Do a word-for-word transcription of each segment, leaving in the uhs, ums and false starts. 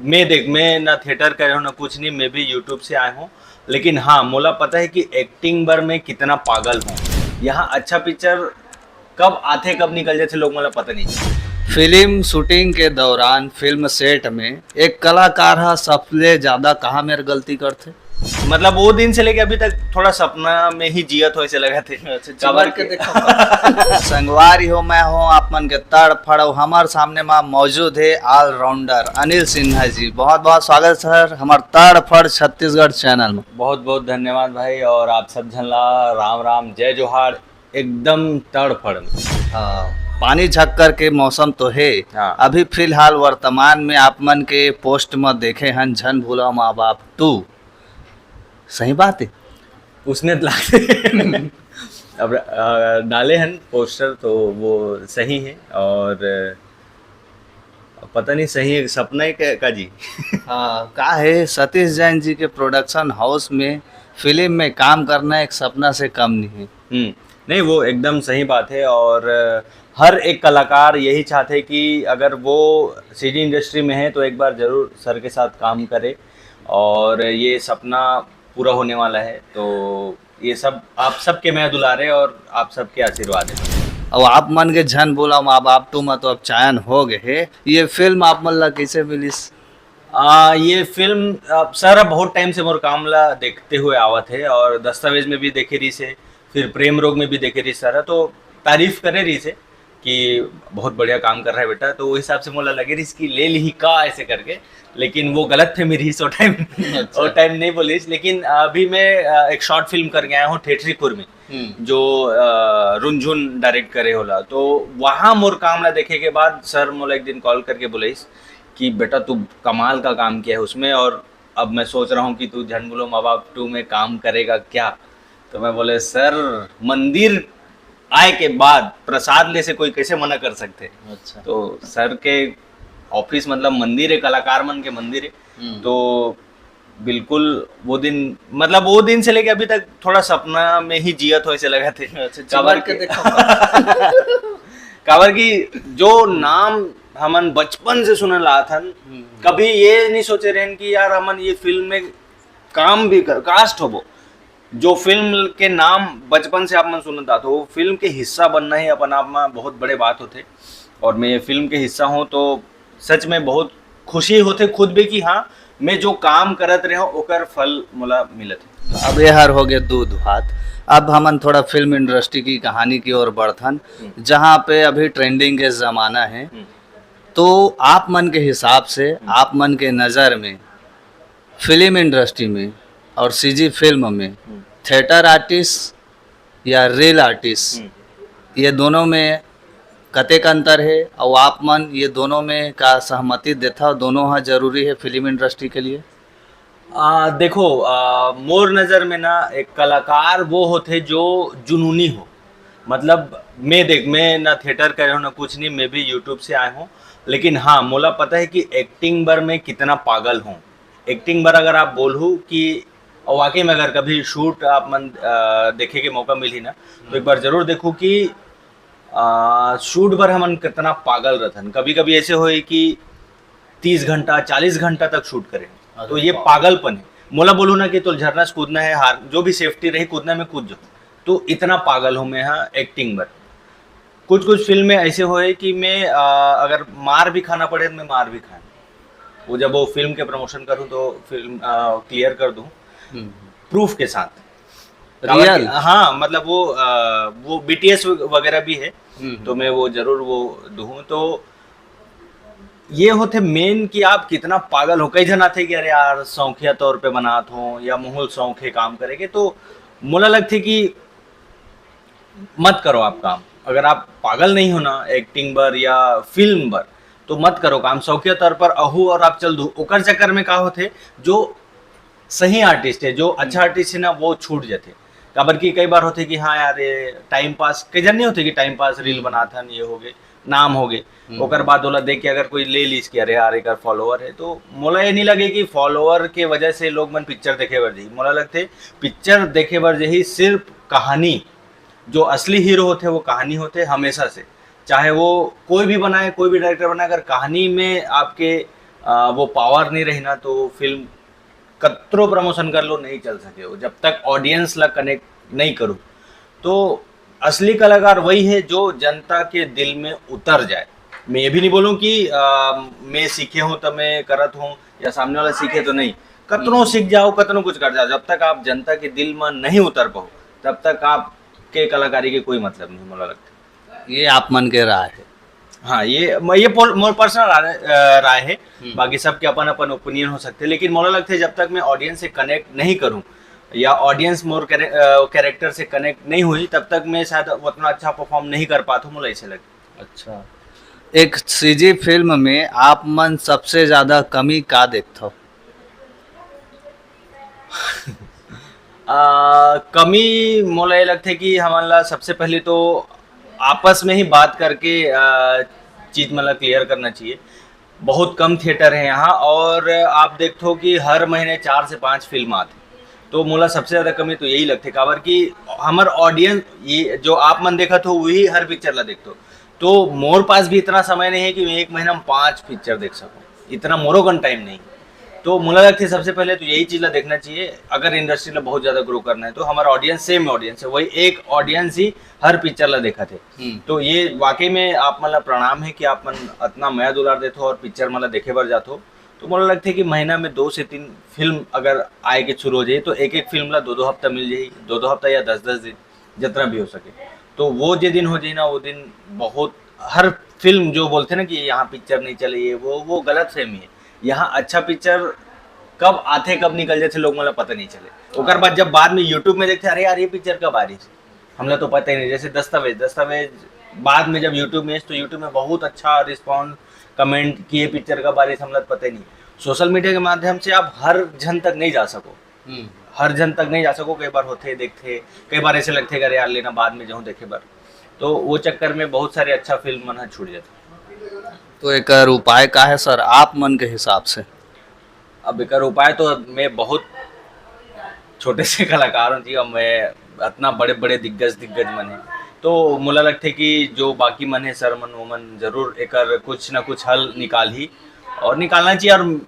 मैं देख, मैं ना थिएटर करे हूँ ना कुछ नहीं, मैं भी YouTube से आए हूँ। लेकिन हाँ, मोला पता है कि एक्टिंग बर मैं कितना पागल हूँ। यहाँ अच्छा पिक्चर कब आथे, कब निकल जाथे, लोग मोला पता नहीं। फिल्म शूटिंग के दौरान फिल्म सेट में एक कलाकार हा सबले ज्यादा कहाँ मेर गलती करथे? मतलब, वो दिन से लेके अभी तक थोड़ा सपना में ही जियत हो, ऐसे लगा थे। अच्छा, काबर चिमट के के देखो। संगवारी हो, मैं हूँ आप मन के तड़फड़, अउ हमार सामने मा मौजूद है ऑलराउंडर अनिल सिन्हा जी। बहुत बहुत स्वागत सर हमार तड़फड़ छत्तीसगढ़ चैनल में। बहुत बहुत धन्यवाद भाई, और आप सब झन ला राम राम, जय जोहार। एकदम तड़फड़ में। हाँ, पानी झक्कर के मौसम तो है। हाँ। अभी फिलहाल वर्तमान में आप मन के पोस्ट में देखे हन झन भूला माँ बाप टू, सही बात है? उसने लागथे। अब अ, डाले हन पोस्टर तो वो सही है, और अ, पता नहीं सही है, सपना है का, का जी? हाँ, का है, सतीश जैन जी के प्रोडक्शन हाउस में फिल्म में काम करना एक सपना से कम नहीं है। हम्म, नहीं, वो एकदम सही बात है। और अ, हर एक कलाकार यही चाहते हैं कि अगर वो सीजी इंडस्ट्री में है तो एक बार जरूर सर के साथ काम करे, और ये सपना पूरा होने वाला है। तो ये सब आप सबके मैं दुलारे और आप सबके आशीर्वाद है। अब आप मन के झन बोला माँ बाप टू में तो अब चयन हो गए है, ये फिल्म आप मन ला कैसे मिलिस? आ, ये फिल्म, आ, सर अब बहुत टाइम से मोर काम ला देखते हुए आवत है, और दस्तावेज में भी देखे रही से, फिर प्रेम रोग में भी देखे रही सर, तो तारीफ करे रही से कि बहुत बढ़िया काम कर रहा है बेटा, तो वो हिसाब से मोला लगे रही कि ले ली का ऐसे करके। लेकिन वो गलत थे मेरी, सो टाइम अच्छा। वो टाइम नहीं बोलिस। लेकिन अभी मैं अ, एक शॉर्ट फिल्म कर गया हूँ ठेठरीपुर में, हम्म। जो अ, रुनझुन डायरेक्ट करे होला, तो वहाँ मोर काम ला देखे के बाद सर मोला एक दिन कॉल करके बोलिस कि बेटा, तू कमाल का काम किया है उसमें, और अब मैं सोच रहा हूँ कि तू झन बोलो माँ बाप टू में काम करेगा क्या? तो मैं बोले, सर, मंदिर आए के बाद प्रसाद ले से कोई कैसे मना कर सकते? अच्छा। तो सर के ऑफिस, मतलब, मंदिर है, कलाकार मन के मंदिर है। हम्म। तो बिल्कुल वो दिन, मतलब, वो दिन से लेके अभी तक थोड़ा सपना में ही जियत हो, ऐसे लगा थे। अच्छा, काबर चिमट के के देखो। काबर कि जो नाम हमन बचपन से सुनन लाथन, हम्म। कभी ये नहीं सोचे रहन कि यार, हमन ये फिल्म में काम भी कर, कास्ट होबो। जो फिल्म के नाम बचपन से आप मन सुनत आत हो, वो फिल्म के हिस्सा बनना ही अपन आप में बहुत बड़े बात होथे। और मैं ये फिल्म के हिस्सा हूँ, तो सच में बहुत खुशी होथे खुद भी कि हाँ, मैं जो काम करत रहे हूँ, ओकर फल मोला मिलत है। अब ये हर हो गए दूध भात। अब हमन थोड़ा फिल्म इंडस्ट्री की कहानी की ओर बढ़थन, हम्म। जहाँ पे अभी ट्रेंडिंग के जमाना है। हम्म। तो आप मन के हिसाब से, हम्म। आप मन के नज़र में फिल्म इंडस्ट्री में और सीजी फिल्म में हम्म। थिएटर आर्टिस्ट या रियल आर्टिस्ट, हम्म। ये दोनों में कतेक अंतर है, और आप मन ये दोनों में का सहमति देथा, दोनों हा जरूरी है फिल्म इंडस्ट्री के लिए? आ, देखो, आ, मोर नज़र में ना, एक कलाकार वो होथे जो जुनूनी हो। मतलब, मैं देख, मैं ना थिएटर करे हूँ ना कुछ नहीं, मैं भी YouTube से आए हूँ। लेकिन हाँ, मोला पता है कि एक्टिंग बर मैं कितना पागल हूँ। एक्टिंग बर अगर आप बोलहू कि, और वाकई में अगर कभी शूट आप मन अ, देखे के मौका मिलही ना, तो एक बार जरूर देखू कि आ, शूट बर हमन कितना पागल रहथन। कभी कभी ऐसे होए कि तीस घंटा, चालीस घंटा तक शूट करें। अरे तो ये बाप। पागलपन है। मोला बोलू ना कि तो झरना से कूदना है, हार, जो भी सेफ्टी रही, कूदना है, मैं कूद जाऊँ। तो इतना पागल हूँ मैं, हाँ, एक्टिंग बर। कुछ कुछ फिल्म में ऐसे होए कि मैं, आ, अगर मार भी खाना पड़े तो मैं मार भी खाए। वो जब वो फिल्म के प्रमोशन करूँ तो फिल्म क्लियर कर दूँ हम्म। प्रूफ के साथ। काबर रियल? कि, हाँ, मतलब वो आ, वो बीटीएस वगैरह भी है, हम्म। तो मैं वो जरूर वो दूँ। तो ये होथे मेन कि आप कितना पागल हो। कई झन आथे कि अरे यार, शौकिया तौर पे बनात हो या महूल शौक है काम करे के, तो मोला लगथे कि मत करो आप काम। अगर आप पागल नहीं हो ना एक्टिंग बर या फिल्म बर, तो मत करो काम। शौकिया तौर पर अहू और आप चल दू। ओकर चक्कर में का होथे, जो सही आर्टिस्ट है, जो अच्छा आर्टिस्ट है ना, वो छूट जाथे। काबर कि कई बार होथे कि हाँ यार, ये टाइम पास, कई झन नहीं होथे कि टाइम पास रील बनाथन, ये हो गए, नाम हो गए, हम्म। ओकर बाद ओला देख के अगर कोई ले लीस कि अरे यार, एकर फॉलोअर है, तो मोला ये नहीं लगे कि फॉलोअर के वजह से लोग मन पिक्चर देखे बर जाही। मोला लगथे पिक्चर देखे बर जाही सिर्फ कहानी, जो असली हीरो होथे वो कहानी होथे हमेशा से, चाहे वो कोई भी बनाए, कोई भी डायरेक्टर बनाए, अगर कहानी में आपके आ, वो पावर नहीं रही ना, तो फिल्म कतरो प्रमोशन कर लो, नहीं चल सके वो, जब तक ऑडियंस ला कनेक्ट नहीं करूँ। तो असली कलाकार वही है जो जनता के दिल में उतर जाए। मैं ये भी नहीं बोलूँ कि आ, मैं सीखे हूँ तो मैं करत हूँ या सामने वाला सीखे तो नहीं। कतनो सीख जाओ, कतनो कुछ कर जाओ, जब तक आप जनता के दिल में नहीं उतर पाओ, तब तक आपके कलाकारी के कोई मतलब नहीं, मोला लगता। ये आप मन के राय है। हाँ, ये म-, ये पोल-, मोर पर्सनल राय, अ, राय है। हम्म। बाकी सबके अपन अपन ओपिनियन हो सकते हैं, लेकिन मोला लगता है जब तक मैं ऑडियंस से कनेक्ट नहीं करूँ या ऑडियंस मोर कैरे-, अ, कैरेक्टर से कनेक्ट नहीं हुई, तब तक मैं शायद उतना अच्छा परफॉर्म नहीं कर पाता हूँ, मोला ऐसे लगे। अच्छा, एक सीजी फिल्म में आप मन सबसे ज्यादा कमी का देखथो? आ, कमी मोला ये लगथे कि हमन ला सबसे पहले तो आपस में ही बात करके, आ, चीज मन ला क्लियर करना चाहिए। बहुत कम थिएटर है यहाँ, और आप देखथो कि हर महीने चार से पांच फिल्म आथे, तो मोला सबसे ज्यादा कमी तो यही लगथे, काबर कि हमर ऑडियंस, ये जो आप मन देखत हो, वही हर पिक्चर ला देखथो। तो मोर पास भी इतना समय नहीं है कि मैं एक महीना में पांच पिक्चर देख सकूं, इतना मोरो कन टाइम नहीं। तो मोला लगथे सबसे पहले तो यही चीज ला देखना चाहिए। अगर इंडस्ट्री ला बहुत ज्यादा ग्रो करना है, तो हमारा ऑडियंस सेम ऑडियंस है, वही एक ऑडियंस ही हर पिक्चर ला देखत है। हम्म। तो ये वाकई में आप मन ला प्रणाम है कि आप मन इतना मया दुलार देथो और पिक्चर मन ला देखे बर जाथो। तो मोला लगथे कि महीना में दो से तीन फिल्म अगर आए के शुरू हो जाए, तो एक एक फिल्म ला दो दो हफ्ता मिल जाए, दो दो हफ्ता या दस दस दिन, जितना भी हो सके। तो वो जे दिन हो जाए ना, वो दिन बहुत, हर फिल्म जो बोलथे ना कि यहाँ पिक्चर नहीं चले, ये वो, वो गलत फहमी है। यहाँ अच्छा पिक्चर कब आथे, कब निकल जाथे, लोग मन ला पता नहीं चले। ओकर बाद जब बाद में YouTube में देखथे, "अरे यार, ये पिक्चर कब आ रही थी?" हमला तो पता ही नहीं। जैसे दस्तावेज, दस्तावेज बाद में जब YouTube में, तो YouTube में बहुत अच्छा रिस्पॉन्स, कमेंट कि ये पिक्चर कब आ रही थी, हमला तो पता ही नहीं। सोशल मीडिया के माध्यम से आप हर जन तक नहीं जा सको। हम्म। हर जन तक नहीं जा सको। कई बार होथे, देखथे, कई बार ऐसे लगथे, "अरे यार, लेना बाद में जाऊँ देखे बर।" तो वो चक्कर में बहुत सारे अच्छा फिल्म मन ह छूट जाथे। तो एकर उपाय का है सर, आप मन के हिसाब से? अब एकर उपाय तो, मैं बहुत छोटे से कलाकार हूँ जी, अब मैं इतना बड़े-बड़े दिग्गज, दिग्गज मन है, तो मोला लगथे कि जो बाकी मन है सर मन, वो मन जरूर एकर कुछ ना कुछ हल निकालही और निकालना चाहिए। और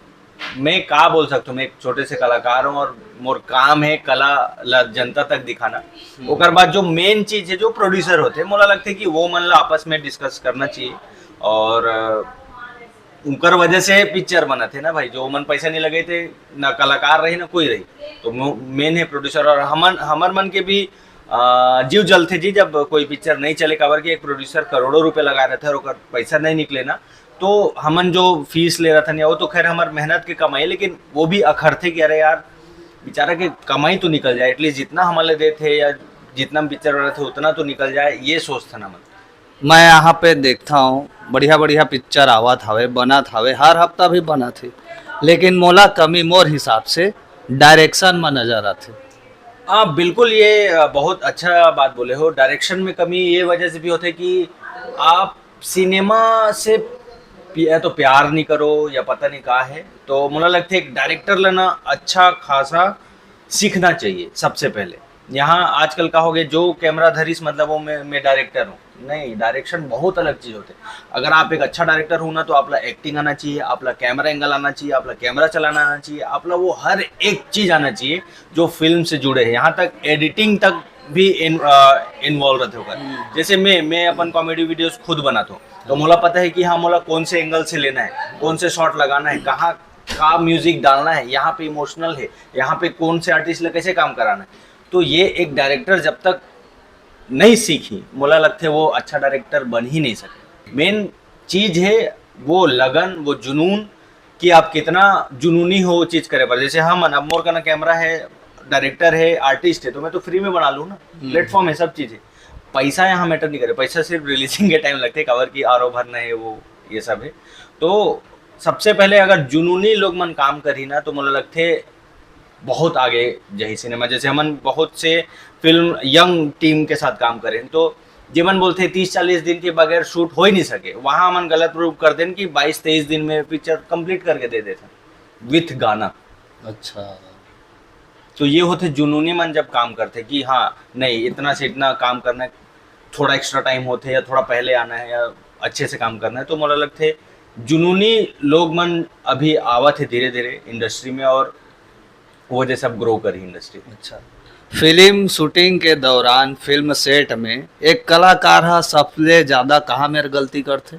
मैं का बोल सकता हूँ, मैं एक छोटे से कलाकार हूँ और मोर काम है कला ला जनता तक दिखाना। हम्म। ओकर बाद जो मेन चीज है, जो प्रोड्यूसर होते, मोला लगथे कि वो मन ला आपस में डिस्कस करना चाहिए और, अ, उनकर वजह से पिक्चर बनत है ना भाई, जो मन पैसा नहीं लगे थे, ना कलाकार रही ना कोई रही, तो मो-, मेन है प्रोड्यूसर। और हमन, हमर मन के भी, अ, जीव जलथे जी जब कोई पिक्चर नहीं चले, काबर कि एक प्रोड्यूसर करोड़ों रुपए लगा रहथे और ओकर पैसा नहीं निकले ना, तो हमन जो फीस ले रहथन या वो तो खैर हमर मेहनत के कमाई, लेकिन वो भी अखरथे कि अरे यार, बेचारा के कमाई तो निकल जाए, एटलीस्ट जितना हमन ले देथे या जितना पिक्चर बनाथे उतना तो निकल जाए, ये सोचथन हमन। मैं यहाँ पे देखता हूँ, बढ़िया बढ़िया पिक्चर आवत हवे, बनत हवे, हर हफ्ता भी बनत हे, लेकिन मोला कमी मोर हिसाब से डायरेक्शन में नजर आथे। हाँ, बिल्कुल, ये, अ, बहुत अच्छा बात बोले हो। डायरेक्शन में कमी ये वजह से भी होथे कि आप सिनेमा से पि-, या तो प्यार नहीं करो या पता नहीं का है, तो मोला लगथे एक डायरेक्टर लेना अच्छा खासा सीखना चाहिए सबसे पहले। यहाँ आजकल का हो गया, जो कैमरा धरिस, मतलब वो मैं, मैं डायरेक्टर हूँ। नहीं, डायरेक्शन बहुत अलग चीज होते। अगर आप एक अच्छा डायरेक्टर हो ना, तो आपला एक्टिंग आना चाहिए, आपला कैमरा एंगल आना चाहिए, आपला कैमरा चलाना आना चाहिए, आपला वो हर एक चीज आना चाहिए जो फिल्म से जुड़े है। यहाँ तक एडिटिंग तक भी इन, इन्वॉल्व रहते होकर। हम्म। जैसे मैं मैं अपन कॉमेडी वीडियोस खुद बनाता हूँ, तो मोला पता है कि हाँ, मोला कौन से एंगल से लेना है, कौन से शॉट लगाना है, कहाँ का म्यूजिक डालना है, यहाँ पे इमोशनल है, यहाँ पे कौन से आर्टिस्ट ले कैसे काम कराना है। तो ये एक डायरेक्टर जब तक नहीं सीखी, मोला लगथे वो अच्छा डायरेक्टर बन ही नहीं सके। मेन चीज है वो लगन, वो जुनून, कि आप कितना जुनूनी हो वो चीज करे बर। जैसे हम, अब मोर कना कैमरा है, डायरेक्टर है, आर्टिस्ट है, तो मैं तो फ्री में बना लूँ ना। हम्म। प्लेटफॉर्म है, सब चीज है। पैसा यहाँ मैटर नहीं करे, पैसा सिर्फ रिलीजिंग के टाइम लगथे, काबर की आर ओ भरना है, वो ये सब है। तो सबसे पहले अगर जुनूनी लोग मन काम करही ना, तो मोला लगथे बहुत आगे जाही सिनेमा। जैसे हमन बहुत से फिल्म यंग टीम के साथ काम करें, तो जेमन बोलथे तीस चालीस दिन के बगैर शूट हो ही नहीं सके, वहाँ हमन गलत प्रूव कर देन कि बाईस तेईस दिन में पिक्चर कंप्लीट करके दे देथन विथ गाना। अच्छा। तो ये होथे जुनूनी मन जब काम करथे कि हाँ, नहीं, इतना से इतना काम करना है, थोड़ा एक्स्ट्रा टाइम होथे या थोड़ा पहले आना है या अच्छे से काम करना है, तो मोला लगथे जुनूनी लोग मन अभी आवत हे धीरे धीरे इंडस्ट्री में, और वो वजह से अब ग्रो करी इंडस्ट्री। अच्छा, फिल्म शूटिंग के दौरान फिल्म सेट में एक कलाकार हा सबले ज्यादा कहाँ मेर गलती करथे?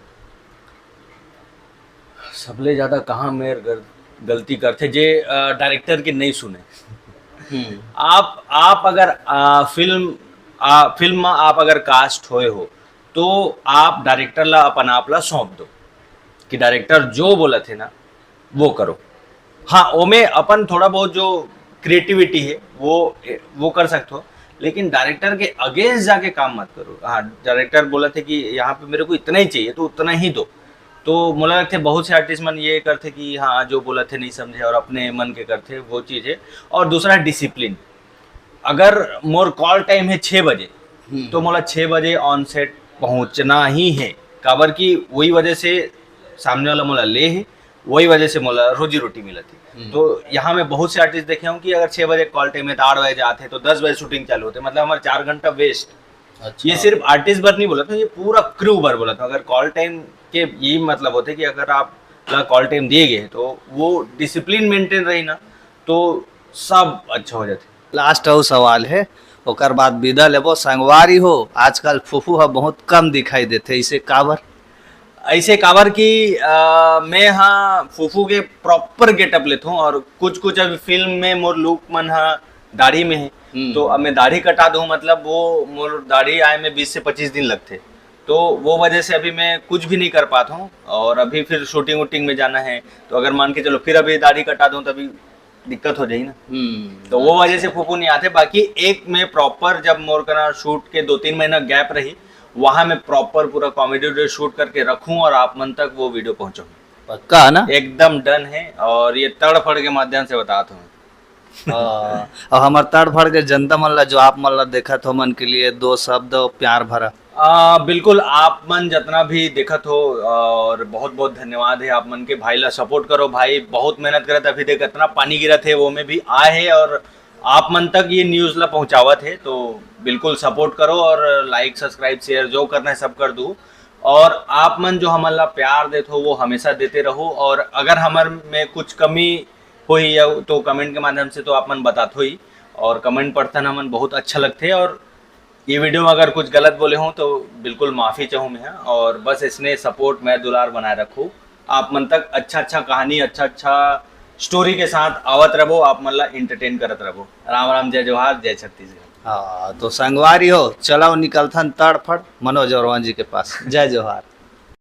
सबले ज्यादा कहाँ मेर गल, गलती करथे? जे डायरेक्टर के नहीं सुने। आप आप अगर आ, फिल्म आ, फिल्म में आप अगर कास्ट होए हो, तो आप डायरेक्टर ला अपन आप ला सौंप दो कि डायरेक्टर जो बोलत हे ना, वो करो। हाँ, ओमे अपन थोड़ा बहुत जो क्रिएटिविटी है, वो वो कर सकते हो, लेकिन डायरेक्टर के अगेंस्ट जाके काम मत करो। हाँ, डायरेक्टर बोलत हे कि यहाँ पे मेरे को इतना ही चाहिए, तो उतना ही दो। तो मोला लगथे बहुत से आर्टिस्ट मन ये करथे कि हाँ, जो बोलत हे नहीं समझे और अपने मन के करथे, वो चीज है। और दूसरा है डिसिप्लिन। अगर मोर कॉल टाइम है छः बजे, तो मोला छः बजे ऑन सेट पहुँचना ही है, काबर कि वही वजह से सामने वाला मोला ले है, वही वजह से मोला रोजी रोटी मिलत है। तो यहाँ मैं बहुत से आर्टिस्ट देखे हूँ कि अगर छः बजे कॉल टाइम है तो आठ बजे जाते हैं, तो दस बजे शूटिंग चालू होते, मतलब हमारे चार घंटा वेस्ट। अच्छा। ये सिर्फ आर्टिस्ट बर नहीं बोलत हूँ, ये पूरा क्रू बर बोलत हूँ। अगर कॉल टाइम के यही मतलब होते कि अगर आप कॉल टाइम दिए गए तो वो डिसिप्लिन मेंटेन रही ना, तो सब अच्छा हो जाते। लास्ट अउ सवाल है, ओकर बाद विदा लेबो। संगवारी हो, आजकल फूफू ह बहुत कम दिखाई देथे, इसे काबर? ऐसे काबर कि आ, मैं हाँ फूफू के प्रॉपर गेटअप लेथूँ, और कुछ कुछ अभी फिल्म में मोर लुक मन हा दाढ़ी में है, हम्म। तो अब मैं दाढ़ी कटा दूँ, मतलब वो मोर दाढ़ी आए में बीस से पच्चीस दिन लगते, तो वो वजह से अभी मैं कुछ भी नहीं कर पाता हूँ। और अभी फिर शूटिंग वूटिंग में जाना है, तो अगर मान के चलो फिर अभी दाढ़ी कटा दूँ, तभी दिक्कत हो जाएगी ना। हम्म। तो वो वजह से फूफू नहीं आते। बाकी एक मैं प्रॉपर, जब मोर कना शूट के दो तीन महीना गैप रही, वहाँ मैं प्रॉपर पूरा कॉमेडी वीडियो शूट करके रखूँ और आप मन तक वो वीडियो पहुँचाऊँ। पक्का है ना? एकदम डन है, और ये तड़फड़ के माध्यम से बताता हूँ। हाँ, और हमार तड़फड़ के जनता मन ला, जो आप मन ला देखत हो, मन के लिए दो शब्द प्यार भरा। आ, बिल्कुल, आप मन जितना भी देखत हो, और बहुत बहुत धन्यवाद है आप मन के। भाई ला सपोर्ट करो, भाई बहुत मेहनत करत, अभी देख इतना पानी गिरत है, वो में भी आए है और आप मन तक ये न्यूज़ ला पहुँचावत है, तो बिल्कुल सपोर्ट करो और लाइक, सब्सक्राइब, शेयर जो करना है सब कर दो। और आप मन जो हमन ला प्यार देत हो, वो हमेशा देते रहो, और अगर हमर में कुछ कमी होई या तो कमेंट के माध्यम से तो आप मन बतात होई, और कमेंट पढ़थन हमन, बहुत अच्छा लगथे। और ये वीडियो में अगर कुछ गलत बोले हूँ तो बिल्कुल माफ़ी चाहूँ मैं, और बस इसने सपोर्ट, मैं दुलार बनाए रखूँ। आप मन तक अच्छा अच्छा कहानी, अच्छा अच्छा स्टोरी के साथ आवत रहो, आप मन ला एंटरटेन करत रहो। राम राम, जय जोहार, जय छत्तीसगढ़। हाँ, तो संगवारी हो, चलो निकलथन तड़फड़ मनोज औरवान जी के पास। जय जोहार।